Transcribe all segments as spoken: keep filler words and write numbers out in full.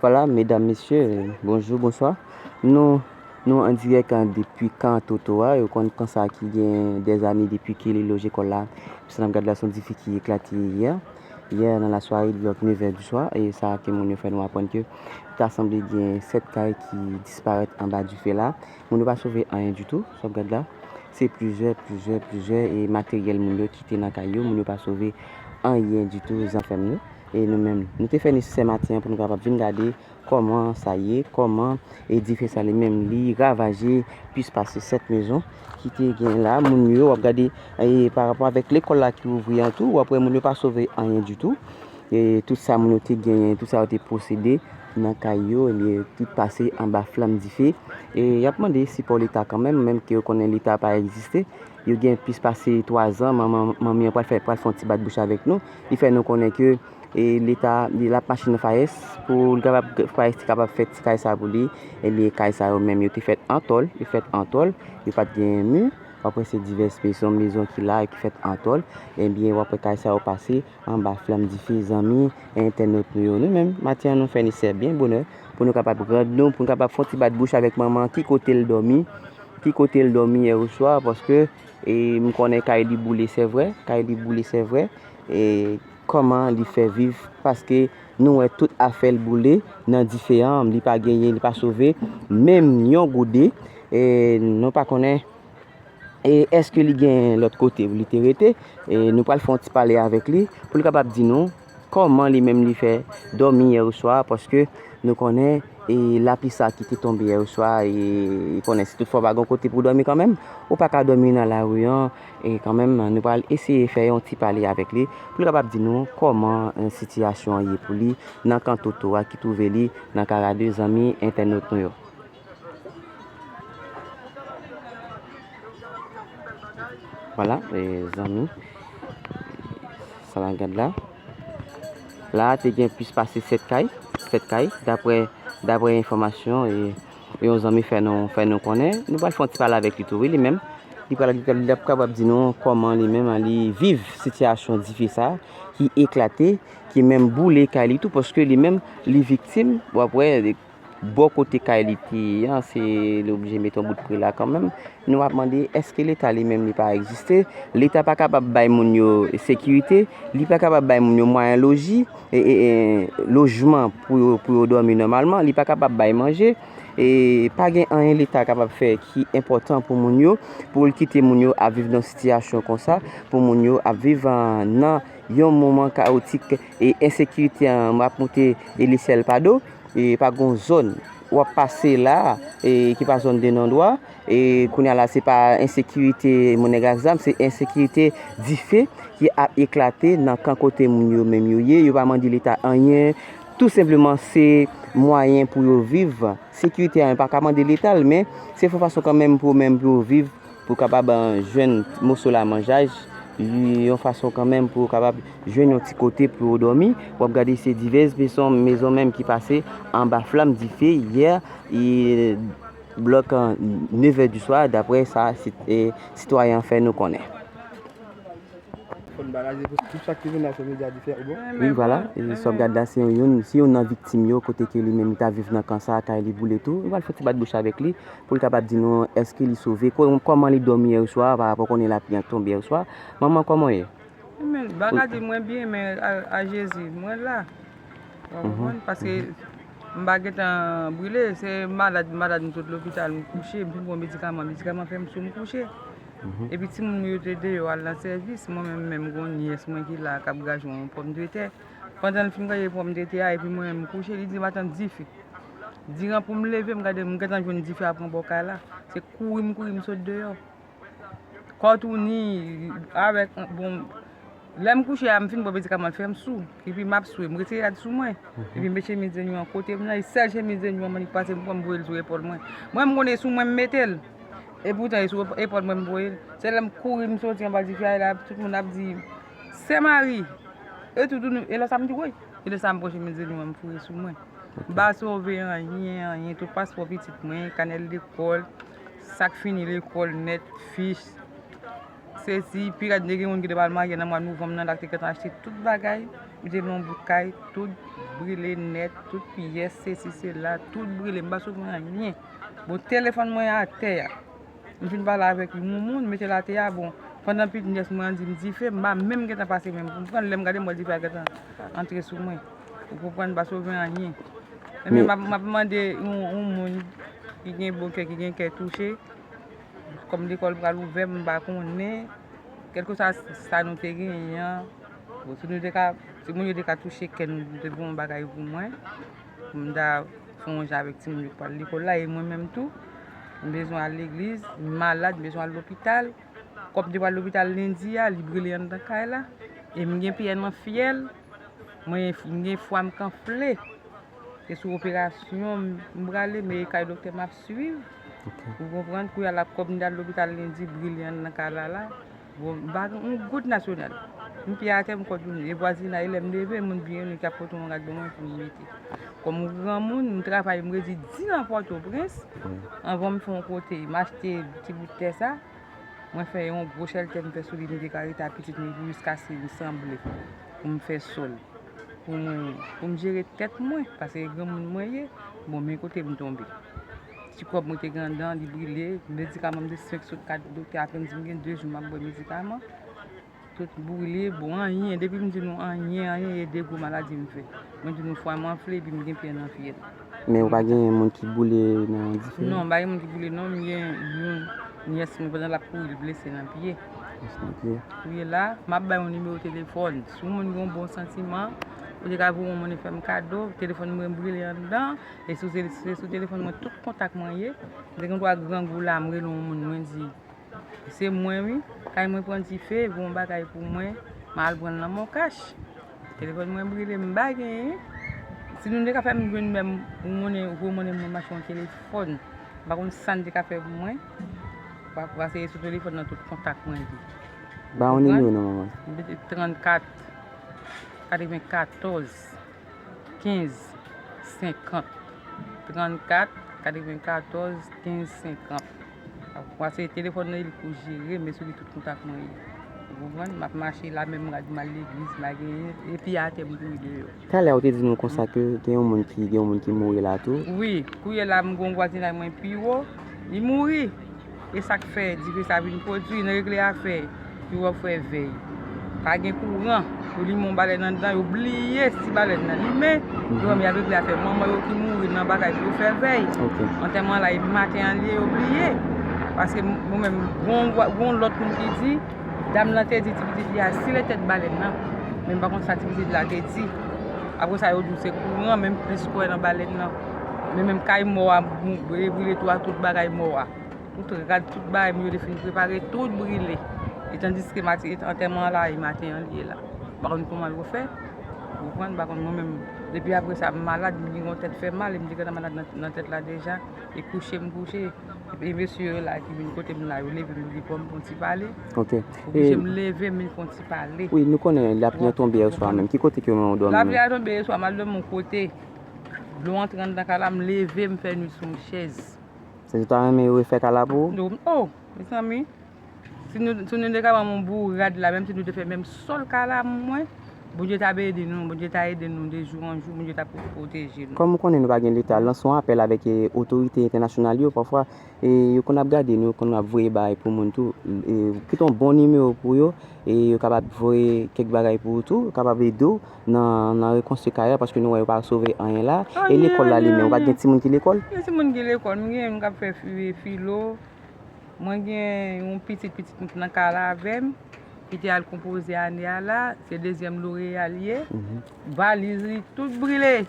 Vwala, medam, mesye, bonjou, bonswa. Nou, nou an dirèk, an, depi kan Toto a. Yo konn kan sa ki gen dèzane depi ke li loje kò l la. Sa n ap gad la, se yon dife ki eklate yè. Yè nan lasware, li lòt nèf è di swa, e sa ke moun yo fè nou aprann ke ta sanble gen sèt kay ki disparèt anba dife la. Moun yo pa sove anyen ditou, sa w ap gad la. Se plizyè, plizyè, plizyè, e materyèl moun yo kite nan kay yo, moun yo pa sove anyen ditou, zanmi m yo. E nou menm, nou te fè nesesè maten an pou nou kapab vin gade kòman sa ye, kòman, e dife sa li menm, li ravaje plis pase sèt mezon ki te gen la. Moun yo, w ap gade, e pa rapò avèk lekòl la ki ouvri an tou, w ap wè moun yo pa sove anyen ditou. E tout sa moun yo te genyen, tout sa yo te posede nan kay yo, ebyen, tout pase anba flanm dife. E y ap mande sipò Leta kanmenm, menm ke yo konnen Leta pa egziste. Yo gen plis pase twa zan, manman, manmi an pral fè, pral fè yon ti bat bouch avèk nou. Li fè nou konnen ke, e, Leta, li, l ap mache nan FAES pou li kapab, FAES te kapab fè ti kay sa pou li. Ebyen, kay sa yo menm, yo te fèt an tòl, yo fèt an tòl, yo pa t gen mi. W ap wè se divès mezon, mezon ki la, ki fèt an tòl. Ebyen, w ap wè kay sa yo pase anba flanm dife, zanmi entènot nou yo. Nou menm, maten an, nou fè nesesè byen bonè pou nou kapab rann nou, pou nou kapab fè yon ti bat bouch avèk manman an, ki kote l dòmi, ki kote l dòmi yè oswa, paske, e, m konnen kay li boule, se vre, kay li boule, se vre, e kòman li fè viv, paske nou wè tout afè l boule nan dife an, li pa genyen, li pa sove menm yon goude, e nou pa konnen E èske li gen lòt kote li te rete? E nou pral fè yon ti pale avèk li pou l kapab di nou kòman li menm li fè dòmi yè oswa, paske nou konnen e lapli sa ki te tonbe yè oswa, e, e konnen si toutfwa w pa gen kote pou w dòmi kanmenm, ou pa ka dòmi nan lari an, e kanmenm nou pral eseye fè yon ti pale avèk li pou l kapab di nou kòman, e, sitiyasyon an ye pou li nan kan Toto a ki twouve li nan Karado, zanmi entènot nou yo. Vwala, e, zanmi, sa n ap gad la. La a te gen plis pase sèt kay, sèt kay, daprè, daprè enfòmasyon, e, yon zanmi fè nou, fè nou konnen. Nou pral fè yon ti pale avèk li tou, wi, li menm. Li pral, li pral, li ap kapab di nou kòman li menm li viv sitiyasyon dife sa a, ki eklate, ki menm boule kay li tou, paske li menm, li viktim. W ap wè, bò kote kay li te ye an, se li oblije mete yon bout pre la kanmenm. Nou ap mande, èske Leta li menm li pa egziste? Leta pa kapab bay moun yo sekirite, li pa kapab bay moun yo mwayen loji, e, e, e, lojman pou yo, pou yo dòmi nòmalman, li pa kapab bay manje, e pa gen anyen Leta kapab fè ki enpòtan pou moun yo, pou l kite moun yo ap viv nan sitiyasyon konsa, pou moun yo ap viv, a, nan yon moman kawotik e ensekirite an ap monte e lechèl pa do. E pa gon zòn w ap pase la, e ki pa zòn de non dwa. E kounye a la, se pa ensekirite moun nèg ak zam, se ensekirite dife ki ap eklate nan kan kote moun yo menm yo ye. Yo pa mande Leta anyen. Tou senpleman, se mwayen pou yo viv. Sekirite a, yo pa ka mande Leta l, men se fè fason kanmenm pou yo menm pou yo viv, pou kapab, eh, jwenn moso lamanjay, yon fason kanmenm pou yo kapab jwenn yon ti kote pou yo dòmi. W ap gade se divès mezon, mezon menm ki pase anba flanm dife yè, e, blòk, eh, nèf è di swa, daprè sa sit-, eh, sitwayen an fè nou konnen. Fò n balaze pou tout sa ki vin nan medya dife, ou bon? Wi, vwala. E sa w ap gad la, se youn, se youn nan viktim yo, kote ke li menm li ta viv nan kan sa, kay li boule tou. Nou pral fè yon ti bat bouch avèk li, pou l kapab di nou èske li sove, kò-, kòman li dòmi yè swa, pa rapò konnen lapli an tonbe yè swa. Manman, kòman w ye? Men, bagay di mwen byen, men a, a Jezi, mwen la. Ou konprann? Paske m pa gentan brile, se malad, malad m sot lopital, m kouche, m fin pran medikaman, medikaman fè m sou, m kouche. Epi timoun mwen yo te deyò al nan sèvis, mwen menm, menm gon nyès mwen ki la k ap gaje yon pòmdetè. Pandan l fin gaje pòmdetè a, epi mwen menm m kouche, li di m ap tann dife. Diran pou m leve, m gade, m gentan jwenn dife a pran bò kay la. Se kouri m kouri, m sot deyò. Kò touni avèk, bon, lè m kouche a, m fin pran medikaman, l fè m sou. Epi m ap swe, m retire rad sou mwen. Epi m met chemiz de nwi an kote m nan, e sèl chemiz de nwi an mwen li pase, m pran m voye l sou epòl mwen. Mwen, m konnen sou mwen m mete l. Epoutan, e sou epòl mwen m voye l. Se lè m kouri, m soti anba dife a, e la tout moun ap di, Sè Mari! E tout, tout, e lè sa m di, Woy! E lè sa m pran chemiz de nwi an, m foure sou mwen. M pa sove anyen, anyen. Tout paspò pitit mwen, kanè lekòl, sa k fini lekòl nèt, fich, sesi, pi rèd, te gen youn ki te pral marye nan mwa novanm nan, la k te gentan achte tout bagay. Mete nan yon bout kay, tout brile nèt, tout pyès, sesi, sela, tout brile, m pa sot wè anyen. Bon, telefòn mwen atè a. M fin pale avèk yon moun, mete l atè a, bon, pandan pitit nyès mwen an di m dife, m pa menm gentan pase men m konprann, lè m gade m wè dife a gentan antre sou mwen. Ou konprann, m pa sot wè anyen. Ebyen, m ap, m ap mande yon, yon moun ki gen bon kè, ki gen kè touche, kòm lekòl pral ouvè, m pa konnen, kèlkeswa sa nou te genyen an, bon, si nou te ka, si moun yo te ka touche kè nou, nou te voye yon bagay pou mwen, pou m ta fè yon jan avèk timoun yo k pral lekòl la, e mwen menm tou, m bezwen al legliz, m malad, m bezwen al lopital, kòm m te pral lopital lendi a, li brile anndan kay la, e m gen pyè nan fyèl, mwen, m gen fwa m k anfle. Se sou operasyon m prale, men e kay doktè m ap swiv. Ou konprann? Kounye a la, kòm m t al lopital lendi, brile anndan kay la la. Bon, m pa gen yon goud nasyonal. M pye atè, m kòdone. E vwazinay, lè m leve, moun byen ki ap pote yon rad ban mwen pou m mete. Kòm granmoun, m travay, m redi di nan Pòtoprens. Anvan m fè yon kote, m achte ti bout tè sa. Mwen fè yon gwo chèltè m fè sou li, m deklare ta pitit mwen pou jiskaske m sanble, pou m fè sòl, pou mwen, pou m jere tèt mwen, paske granmoun mwen ye, bon, men kote m tonbe. Ti kòb mwen te gen anndan, li brile, medikaman m te fenk sot kat doktè, apre m di m gen de jou m ap bwè medikaman, tout brile, bon, anyen, depi m di nou anyen, anyen, e de gwo maladi m fè. Mwen di nou fwa m anfle, epi m gen pyè nan fyèl. Men ou pa gen moun ki boule nan dife? Non, m pa gen moun ki boule non, m gen yon nyès mwen pandan l ap kouri, li blese nan pye. Blese nan pye. Kounye la, m ap bay yon nimewo telefòn. Si yon moun gen yon bon santiman, ou te ka voye yon moun fè m kado, telefòn mwen brile anndan, e sou, se sou telefòn mwen tout kontak mwen ye. M te gen dwa grangou la, m rele yon moun, mwen di, Se mwen wi, kay mwen pran dife, voye yon bagay pou mwen, m al pran l nan Moncash. Telefòn mwen brile, m pa genyen. Si nou te ka fè m jwenn menm yon monnen, yon gwo monnen mwen m achte yon telefòn, m pa konn sa n te ka fè pou mwen. Pa, pa se sou telefòn nan tout kontak mwen ye. Ba yon nimewo non manman. M mete trannkat, katrevenkatòz. Kenz, senkant, trannkat, katrevenkatòz, kenz, senkant. Paske telefòn nan, li pou jere, men sou li tout kontak mwen ye. Ou konprann? M ap mache la, menm rad m al legliz, m pa genyen, epi atè m kouri deyò. Talè ou te di nou konsa ke gen yon moun ki, gen yon moun ki mouri la tou. Wi, kounye la, m gen yon vwazinay mwen pi wo, li mouri. E sa k fè dife sa vin pwodui nan regle afè yo ap fè vèy. Pa gen kouran, yo limen yon balèn anndan, yo bliye si balèn nan limen, yo menm y ap regle afè manman yo ki mouri nan bagay pou yo fè vèy. Antèman la e maten an li ye, yo bliye. Paske mwen menm, gon, gon lòt moun ki di, dam nan te di ti pitit li a sile tèt balèn nan. Men m pa konn sa ti pitit la te di. Apre sa, yo di w se kouran, men m plis kwè nan balèn nan. Men menm kay mò a, brile tou a, tout bagay mò a. Tout rad, tout bagay m yo te fin prepare, tout brile. E tandiske mati-, antèman an la, e maten an li ye la. M pa konn kòman yo fè. Ou konprann? M pa konn mwen menm. Depi apre sa, m malad, m gen yon tèt fè mal, e m te gentan malad nan, nan tèt la deja. E kouche m kouche. E mesye yo la ki vin kote m la, yo leve m, yo di pou m fè yon ti pale. Ok. Oblije m leve m vin fè yon ti pale. Wi, nou konnen lapli an tonbe yè swa menm. Ki kote ke w dòmi? Lapli a tonbe yè swa, m al dòmi yon kote. Dlo antre anndan kay la, m leve m fè nwi sou yon chèz. Se ou ta renmen yo refè kay la pou ou? Oh, mezanmi. Si nou, si nou te ka ban m yon bourad la, menm si nou te fè menm sòl kay la mwen, Bondye ta ede nou, Bondye ta ede nou de jou an jou, Bondye ta pwoteje nou. Kòm ou konnen nou pa gen Leta, lanse yon apèl avèk, e, otorite entènasyonal yo. Pafwa, e, yo konn ap gade nou, yo konn ap voye bagay pou moun tou. E, kite yon bon nimewo pou yo, e yo kapab voye kèk bagay pou ou tou, yo kapab ede w nan, nan rekonstwi kay la, paske nou wè yo pa sove anyen la. E lekòl la li menm, ou pa gen timoun ki lekòl? Gen timoun ki lekòl, m gen youn k ap fè fi-, filo. Mwen gen yon pitit, pitit mwen ki nan kay la avè m, ki te al konpoze ane a la, se dezyèm loreya li ye. Valiz li, tout brile.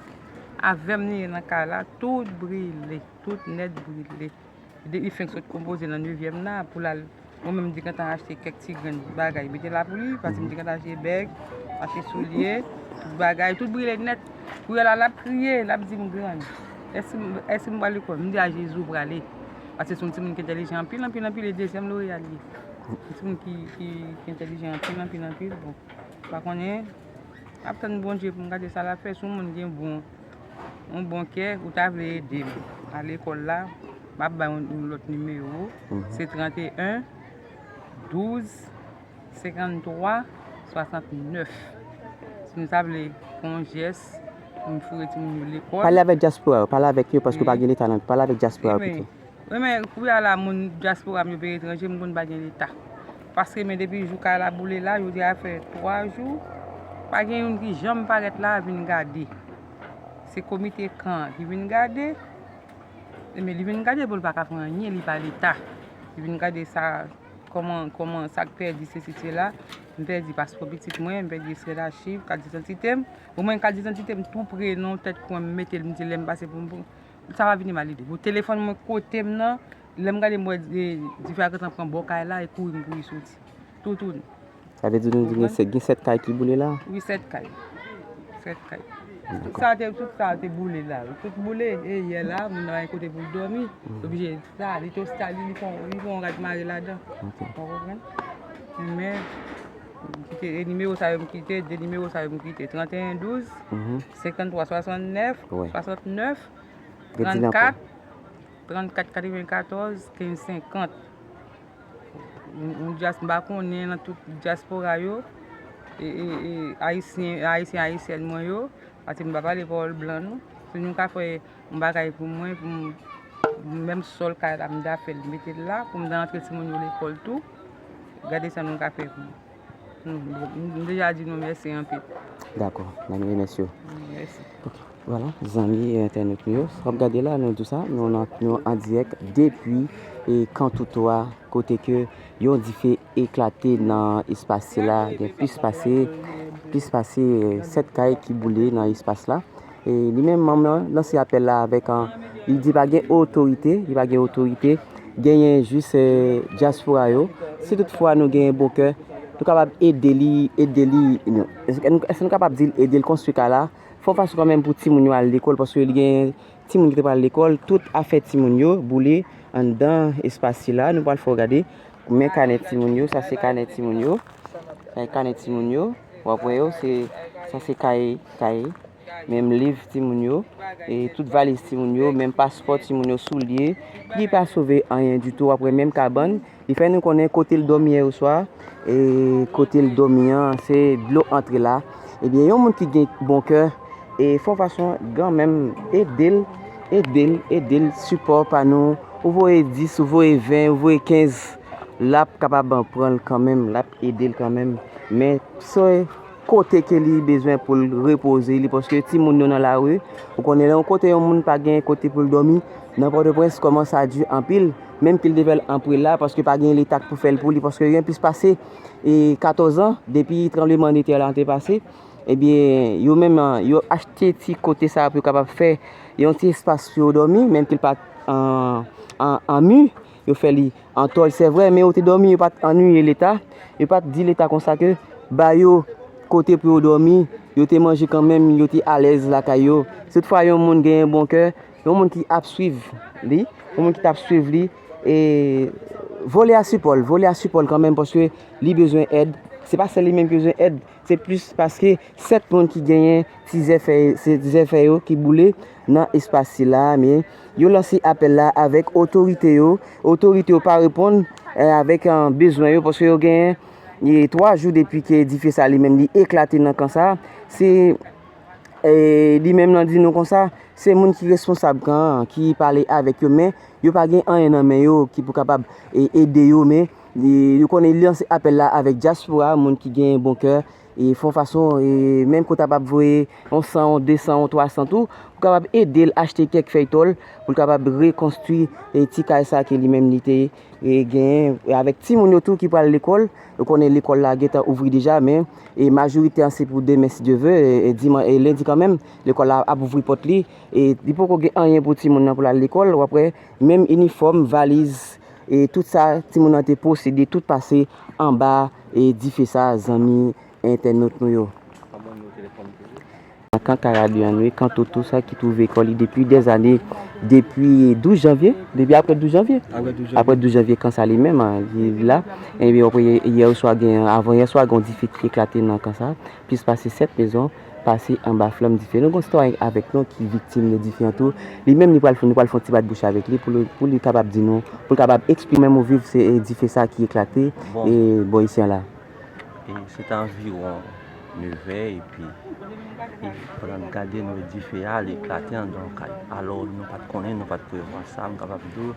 Avè m li ye nan kay la, tout brile, tout nèt brile. Li fenk sot konpoze nan nevyèm nan, pou l al, mwen menm, m te gentan achte kèk ti grenn bagay, mete la pou li, paske m te gentan achte bèg, achte soulye, tout bagay, tout brile nèt. Kounye a la, l ap kriye, l ap di m, "Grann, èske m, èske m pral lekòl?" M di, "A Jezi, w prale." Paske se yon timoun ki entèlijan anpil, anpil, anpil, e dezyèm loreya li ye. Yon timoun ki, ki, ki entèlijan anpil, anpil, anpil, bon. M pa konnen, m ap tann Bondye pou m gade sa l ap fè. Si yon moun gen bon, yon bon kè, ou ta vle ede m a lekòl la, m ap bay yon, yon lòt nimewo. Se trannteyen, douz, senkanntwa, swasantnèf. Nou ta vle fè yon jès pou n foure timoun yo lekòl. Pale avèk dyaspora yo, pale avèk yo, paske pa gen Leta nan, pale avèk dyaspora yo pito. Wi, men kounye a la, moun dyaspora m yo peyi etranje, m konn pa gen Leta. Paske men depi jou kay la boule la, jodi a fè twa jou, pa gen youn ki janm parèt la vin gade. Se komite kan ki vin gade, men li vin gade, bon, li pa ka fè anyen, li pa Leta. Li vin gade sa, kòman, kòman sa k pèdi, sesi, sela. M pèdi paspò pitit mwen, m pèdi ekstrè dachiv, kat didantite m. Bon, mwen, kat didantite m tou pre nan yon tèt kwen, m mete l, m di lè m pase pou m, pou, sa va vini mal ide. Bon, telefòn mwen kote m nan, lè m gade m wè di-, dife a gentan pran bò kay la, e kouri m kouri soti. Tou tounen. Sa vle di nou di gen sèt, gen sèt kay ki boule la? Wi, sèt kay. Sèt kay. Tout sa te, tout sa te boule la. Tout boule, e yè la, moun nan pa gen kote pou l dòmi. Oblije sa, li te ostal, li fè, li fè yon rad mare ladan. Ou konprann? Men, m kite, e nimewo sa yo m kite, de nimewo sa yo m kite, trannteyen douz, senkanntwa swasantnèf, swasantnèf, trannkat, trannkat katrevenkatòz, kenz senkant. Yon, yon dyas-, m pa konnen nan tout dyaspora yo, e, e, e, ayisyen, ayisyen, ayisyèn mwen yo, paske m pa pale pawòl blan non. Si nou ka fè yon bagay pou mwen, pou m, menm sòl kay la, m ta fè l, mete l la, pou m ta antre timoun yo lekòl tou, gade sa nou ka fè pou mwen. M, m, m deja di nou mèsi anpil. Dakò, n ap remèsye w. Mèsi. Ok. Vwala, zanmi entènot nou yo, w ap gade la, nou di sa, nou nan, nou an dirèk depi, e, Kan Touto a, kote ke yon dife eklate nan espas sila, gen plis pase, plis pase, e, sèt kay ki boule nan espas la. E li menm, manm nan lanse apèl la avèk, an, li di pa gen otorite, li pa gen otorite, genyen jis, e, dyaspora yo. Si toutfwa nou gen bon kè, nou kapab ede li, ede li, nou, èske nou, èske nou kapab di l ede l konstwi kay la? Fè yon fason kanmenm pou timoun yo al lekòl, paske li gen timoun ki te pral lekòl, tout afè timoun yo boule anndan espas sila. Nou pral fè w gade, men kanè timoun yo, sa se kanè timoun yo. Sa se kanè timoun yo, w ap wè yo, se, sa se kay, kay, menm liv timoun yo, e tout valiz timoun yo, menm paspò timoun yo, soulye, li pa sove anyen ditou. W ap wè menm kabann, li fè nou konnen kote l dòmi yè oswa, e kote l dòmi an, se dlo antre la. Ebyen, yon moun ki gen bon kè, e fè yon fason, kanmenm, ede l, ede l, ede l, sipò pa nou. Ou voye dis, ou voye ven, ou voye kenz, l ap kapab pran l kanmenm, l ap ede l kanmenm. Men, se kote ke li bezwen pou l repoze li, paske timoun yo nan lari, ou konnen lè yon kote yon moun pa gen kote pou l dòmi, nan Pòtoprens, kòman sa di anpil, menm ke l te fè l an prela, paske pa gen Leta k pou fè l pou li, paske gen plis pase, e, katòz an depi tranblemanntè la te pase, ebyen, yo menm, yo achte ti kote sa pou yo kapab fè yon ti espas pou yo dòmi, menm ke l pa t an, an, an mi, yo fè li an tòl, se vre, men yo te dòmi, yo pa t annuiye Leta, yo pa t di Leta konsa ke ba yo kote pou yo dòmi, yo te manje kanmenm, yo te alèz lakay yo. Si toutfwa yon moun genyen bon kè, yon moun ki ap swiv li, yon moun ki t ap swiv li, e voye a sipò l, voye a sipò l kanmenm, paske li bezwen èd. Se pa sèl li menm ki bezwen èd, se plis paske sèt moun ki genyen ti zèfè, se ti zèfè yo ki boule nan espas sila, men yo lanse apèl la avèk otorite yo. Otorite yo pa reponn, eh, avèk, eh, bezwen yo, paske yo genyen, eh, twa jou depi ke dife sa li menm li eklate nan kan sa. Se, eh, li menm nan di nou konsa, se moun ki responsab kan an ki pale avèk yo, men yo pa gen anyen nan men yo ki pou kapab, eh, ede yo, men, eh, yo konnen li lanse apèl la avèk dyaspora, moun ki gen bon kè, e fè yon fason, e menm ke w ta kapab voye yon san, yon de san, yon twa san tou, pou kapab ede l achte kèk fèy tòl, pou l kapab rekonstwi, e ti kay sa ke li menm li te, e genyen, e avèk timoun yo tou ki pral lekòl. Ou konnen lekòl la gentan ouvri deja, men, e majorite an se pou demen, si Dye ve, e, e diman-, e lendi kanmenm, lekòl la ap ouvri pòt li, e li poko gen anyen pou timoun nan pou l al lekòl, w ap wè, menm inifòm, valiz, e tout sa timoun nan te posede, tout pase anba, e dife sa, zanmi entènot nou yo. Kan Karabyen an nou ye, Kan Toto sa ki twouve kò li depi dèzane, depi douz janvye, depi apre douz janvye. Apre douz janvye. Apre douz janvye, kan sa li menm, an, li la. Ebyen, apre yè, yè oswa gen, avan yè swa, gen yon dife ki eklate nan kan sa. Plis pase sèt mezon pase anba flanm dife. Nou gen yon sitwayen avèk nou ki viktim de dife an tou. Li menm, li pral, nou pral fè yon ti bat bouch avèk li pou li, pou li kapab di nou, pou l kapab eksplike menm ou viv se, e, dife sa ki eklate, e, bò isi an la. E se te anviwon Nevè, epi, e pandan n gade, nou wè dife a, li eklate anndan yon kay. Alò, nou pa t konnen, nou pa t prevwa sa, m kapab di w,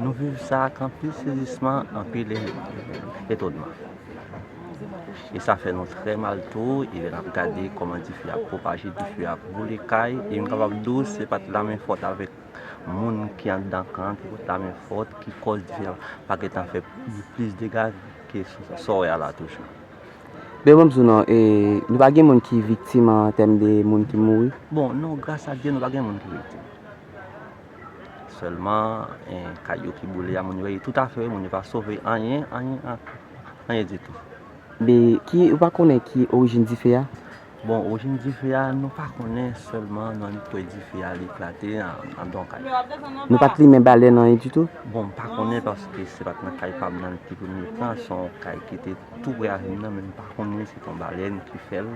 nou viv sa ak anpil sezisman, anpil e-, etònman. E sa fè nou trè mal tou, e lè n ap gade kòman dife a ap pwopaje, dife a ap boule kay, e m kapab di w, se pa t lamenfòt avèk moun ki anndan kan an ki pot lamenfòt, ki kòz dife a pa gentan fè plis dega ke sa w wè a la toujou. Ben, ban m di w non, e, nou pa gen moun ki viktim an tèm de moun ki mouri? Bon, non, gras a Dye, nou pa gen moun ki viktim. Sèlman, e, kay yo ki boule a, moun yo ye toutafè, moun yo pa sove anyen, anyen, an-, anyen ditou. Men ki, ou pa konnen ki orijin dife a? Bon, orijin dife a, nou pa konnen, sèlman nan nou kwè dife a li eklate an, anndan yon kay. Nou pa t limen balèn anyen ditou? Bon, m pa konnen paske se pa t nan kay pa m nan li te premye tan, se yon kay ki te tou prè avè m nan, men m pa konnen si se yon balèn ki fè l,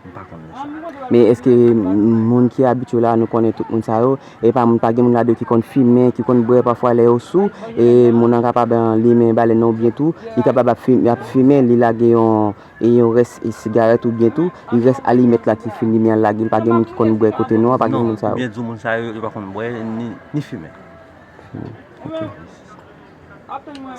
m pa konnen sa. Men èske moun ki abitye la, nou konnen tout moun sa yo, e pa moun, pa gen moun ladan yo ki konn fimen, ki konn bwè pafwa lè yo sou, e moun nan kapab, eh, limen balèn nan oubyen tou, li kapab ap fim-, ap fimen, li lage yon, e yon rès, e sigarèt oubyen tou, li rès alimèt la ki fin limen an lage, li pa gen moun ki konn bwè kote nou an, pa gen moun sa yo. Non, byen di w, moun sa yo, yo pa konn bwè ni, ni fimen. Hmm, ok.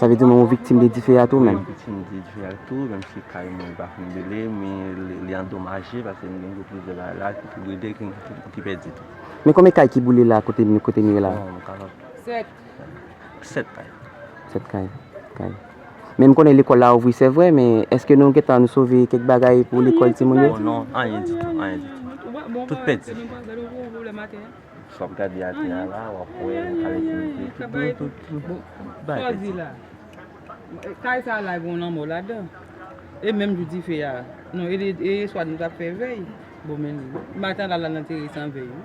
Sa vle di nou yon viktim de dife a tou menm? Wi, yon viktim de dife a tou, menm si kay mwen li pa fin boule, men li, li andomaje, paske m gen plizyè bagay la ki, ki boule, ki, ki, ki pèdi tou. Men konbyen kay ki boule la kote, kote nou ye la? Bon, m kapab Sèt. Sèt kay. Sèt kay. Kay. Men m konnen lekòl la ouvri, se vre, men èske nou gentan nou sove kèk bagay pou lekòl timoun yo? Bon, non, anyen ditou, anyen ditou. Tout pèdi. Sa w ap gade atè a la, w ap wè yon kalite tout, tout, tout, tout bagay pèdi. Kay sa la gen yon lanmò ladan. E menm jou dife a. Non, e, e, e swa nou t ap fè vèy. Bon, men maten la, la nan tere san vèy, wi.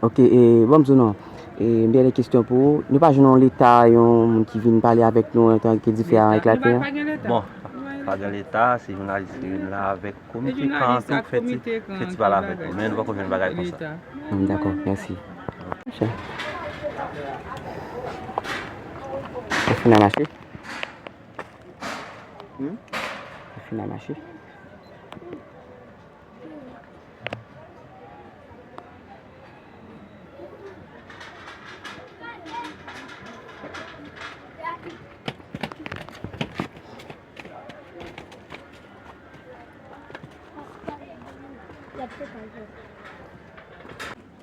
Ok, e, ban m di w non. E, m gen de kesyon pou ou. Nou pa jwenn yon leta, yon moun ki vin pale avèk nou antanke dife a eklate a? Bon, pa gen leta, se jounalis ki vin la avèk komite kan an tou fè ti, fè ti pale avèk nou. Men nou poko jwenn bagay konsa. Hmm, dakò, mèsi. Sa fin a mache? Hmm? Sa fin a mache?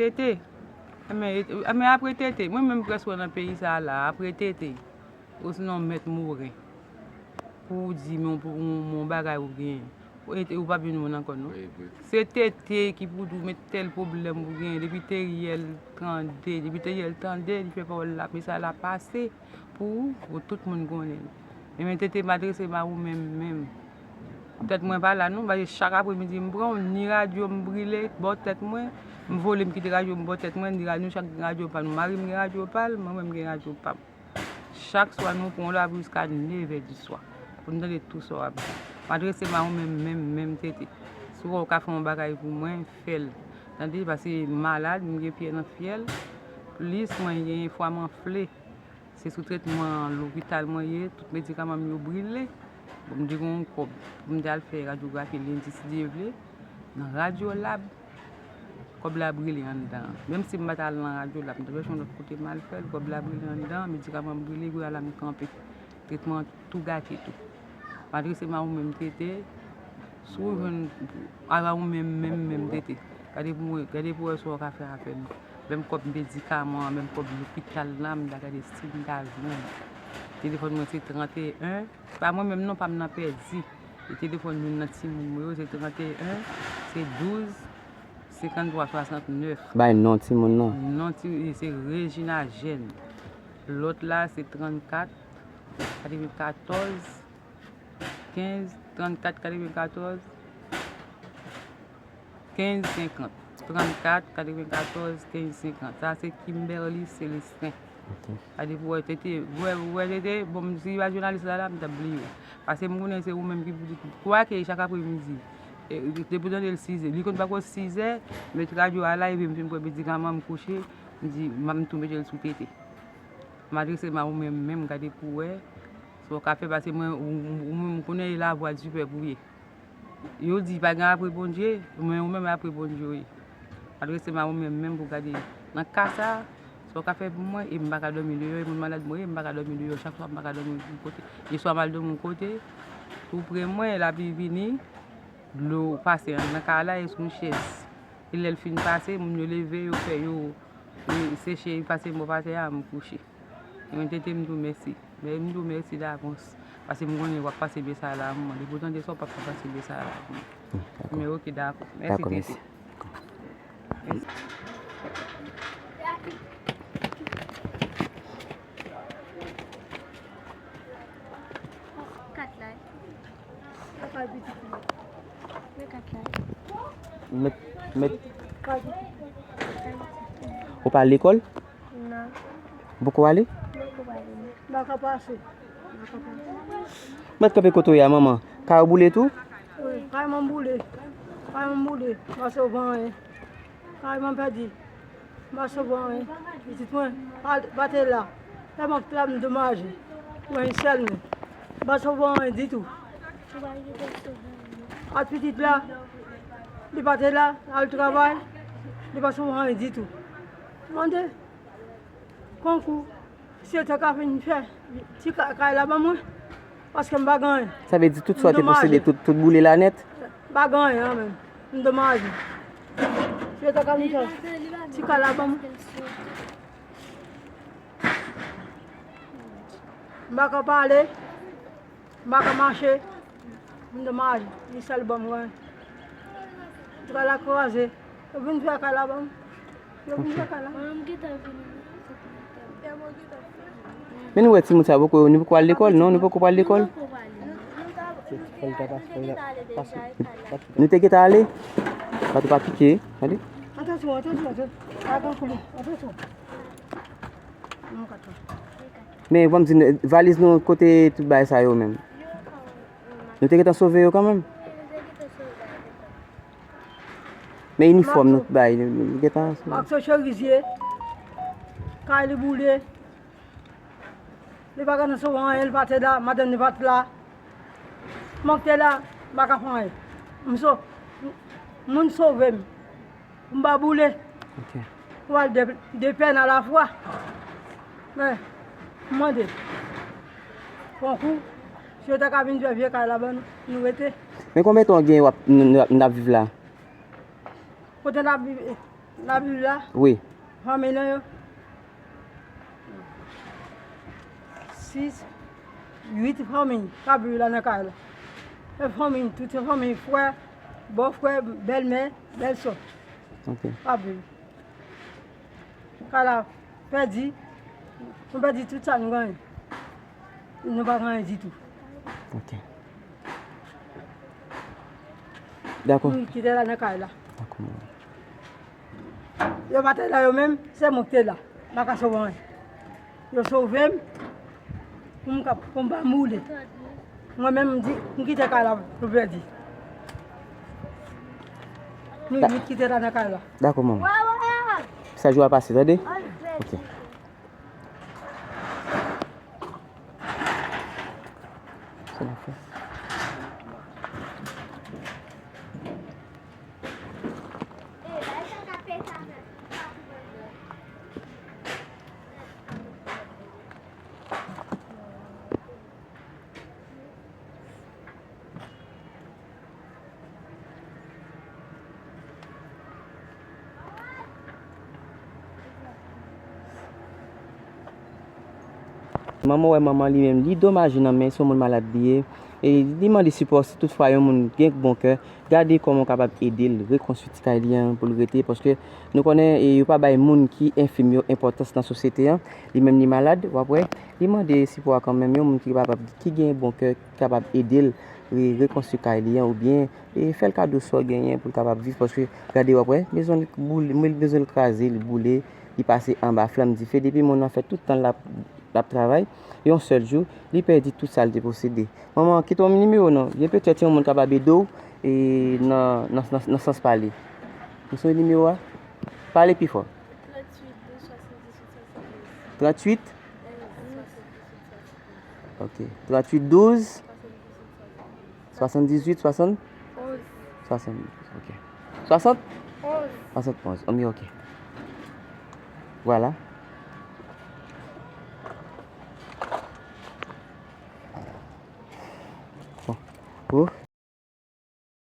Tete. Enben, enben apre Tete, mwen menm prèske nan peyi sa a la, apre Tete. Osinon Mèt Moren, pou w di m yon, yon, yon bagay ou genyen. Ou, ou p ap jwenn moun ankò, non. Se Tete ki pou di w men tèl pwoblèm ou genyen. Depi Teriel tande, depi Teriel tande, li fè pawòl la, mesaj la pase pou ou, pou tout moun konnen l. Men, men Tete, m adrese m a ou menm, menm. Tèt mwen pa la, non, paske chak apremidi m pran w, ni radyo m brile bò tèt mwen, m vole m kite radyo m bò tèt mwen, ni radyo, nou chak gen radyo pa nou. Mari m gen radyo pa l, mwen menm m gen radyo pa m. Chak swa nou pran w la pou jiska nevè di swa, pou n tande tout sa w ap di. M adrese m a ou menm, menm, menm Tete. Si w wè w ka fè yon bagay pou mwen, fè l. Tande, paske m malad, m gen pyè nan fyèl, plis mwen gen fwa m anfle. Se sou tretman lopital mwen ye, tout medikaman m yo brile. Bon, m te gen yon kòb pou m te al fè radyografi lendi, si Dye vle, nan Radyolab. Kòb la brile anndan an. Menm si m pa t al nan radyo la, m t ap chèche yon lòt kote m al fè l, kòb la brile anndan an, medikaman m brile, kounye a la m kanpe. Tretman an tou gate tou. M adrese m a ou menm Tete, si w jwenn, a ou menm, menm, menm Tete. Gade pou mwen, gade pou wè sa w ka fè avè m. Menm kòb medikaman an, menm kòb lopital la, m ta gade si m ta jwenn. Telefòn mwen se trannteyen, pa mwen menm non, pa m nan pèdi. E telefòn youn nan timoun mwen yo, se trannteyen, se douz, senkanntwa, swasantnèf. Bay non timoun nan. Non ti, se Regina Jeune. Lòt la, se trannkat, katrevenkatòz, kenz, trannkat, katrevenkatòz, kenz, senkant. Trannkat, katrevenkatòz, kenz, senkant. Sa se Kimberly Célestin. Ok. Gade pou wè Tete, wè, wè Tete, bon, m di pa jounalis la la, m t ap bliye w. Paske m konnen se ou menm ki pou di, kwake chak apremidi, e, depi w tande l sizè, li konn pako sizè, met radyo a la, epi m fin pran medikaman, m kouche, m di, m ap tou mete l sou Tete. M adrese m a ou menm, menm, gade pou wè sa w ka fè, paske mwen, ou, ou, ou menm, m konnen e lavwa di pèp ou ye. Yo di pa gen apre Bondye, men ou menm apre Bondye w ye. Adrese m a ou menm, menm pou gade. Nan ka sa, sa w ka fè pou mwen, e m pa ka dòmi deyò, e moun malad mwen ye, m pa ka dòmi deyò, chak swa m pa ka dòmi yon kote. Yèswa m al dòmi yon kote, tou pre mwen, lapli vini, dlo pase nan kay la, e sou yon chèz. E lè l fin pase, moun yo leve, yo fè yo, yo seche, yo pase m bò atè a, m kouche. Mwen tete m di w mèsi. Men m di w mèsi davans. Paske m konnen w ap pase mesaj la pou mwen. Depi w tande sa, w p ap ka pase mesaj la pou mwen. Hmm, dakò. Men oke, dakò. Mèsi, dakò, tete. Mèsi. Kat la. Met, met. Ou pa al lekòl? Non. Ou poko ale? Poko ale, non. M pa ka pase. Mèt kanpe kote w ye a, manman. Kay ou boule tou? Wi, kay mwen boule. Kay mwen boule. M pa sove anyen. Kay mwen pèdi. M pa sove anyen. Pitit mwen pa, pa te la. Tèlman ke la m domaje. Mwen sèl mwen. M pa sove anyen ditou. Ak pitit la, li pa te la, al travay, li pa sove anyen ditou. Mande konkou, si yo te ka vin fè ti ka-, kay la ban mwen, paske m pa gen anyen. Sa vle di tout sa w te posede, tout, tout boule la nèt? M pa gen anyen menm. M domaje. Si yo te ka vin fè ti kay la ban mwen. M pa ka pale. M pa ka mache. M domaje. Li sèl ban m gen. Kay la kraze. Yo vin fè kay la ban m. Yo vin fè kay la. Men nou wè timoun sa poko, nou poko al lekòl, non? Nou poko pral lekòl? Nou te gentan ale? Bato pa pike, tande? Atansyon, atansyon, atansyon. Atansyon, atansyon. Men, ban m di nou, valiz nou, kote tout bagay sa yo menm? Nou te gentan sove yo kanmenm? Men inifòm nou bay, nou, nou gentan sove. Maxo Cherizier, kay li boule. Li pa gentan sove anyen, li pa te la, madanm li pa te la. Mwen ki te la, m pa ka fè anyen. M so-, moun sove m. M pa boule. Ok. Pou al de, de pèn alafwa. Men, m mande konkou, si yo ta ka vin fè vye kay la ban nou, nou rete. Men konbyen tan w gen w ap, n, n, n ap viv la? Kote n ap viv, n ap viv la? Wi. Fanmi nou yo? Sis, uit fanmi k ap viv la nan kay la. Se fanmi, tout se fanmi, frè, bòfrè, bèlmè, bèlsè. Ok. K ap viv. Kay la pèdi, nou pèdi tout sa nou genyen. Nou pa gen anyen ditou. Ok. Dakò. Nou kite la nan kay la. Dakò, manman. Yo pa te la yo menm, se mwen ki te la. M pa ka sove anyen. Yo sove m pou m ka, pou m pa mouri. Mwen menm, m di, m kite kay la pou pèdi. Nou, nou kite la nan kay la. Dakò, manman. Mesaj ou a pase, tande? Ok. Manman, wè manman li menm, li domaje nan men, se yon moun malad li ye. E li mande sipò, si toutfwa yon moun gen bon kè, gade kòman w kapab ede l rekonstwi ti kay li an pou l rete, paske nou konnen, e, yo pa bay moun ki enfim yo enpòtans nan sosyete an. Li menm li malad, w ap wè, li mande sipò a kanmenm, yon moun ki kapab, ki gen bon kè, ki kapab ede l re-, rekonstwi kay li an, oubyen, e, fè l kado sa w genyen pou l kapab viv, paske gade w ap wè, mezon l boule, mezon l kraze, li boule, li pase anba flanm dife, depi moun nan fè tout tan l ap, l ap travay, yon sèl jou, li pèdi tout sa l te posede. Manman, kite yon nimewo non, gen petèt yon moun kapab ede w, e, nan, nan, nan, nan sans pale. Ou sonje nimewo a? Pale pi fò. Tranntuit douz swasanndizuit swasanndizuit. Ok. Tranntuit douz swasanndizuit swasanndizuit. Swasant, ok. Swasant? Swasant onz. Anmi, ok. Vwala. Bon. Ou?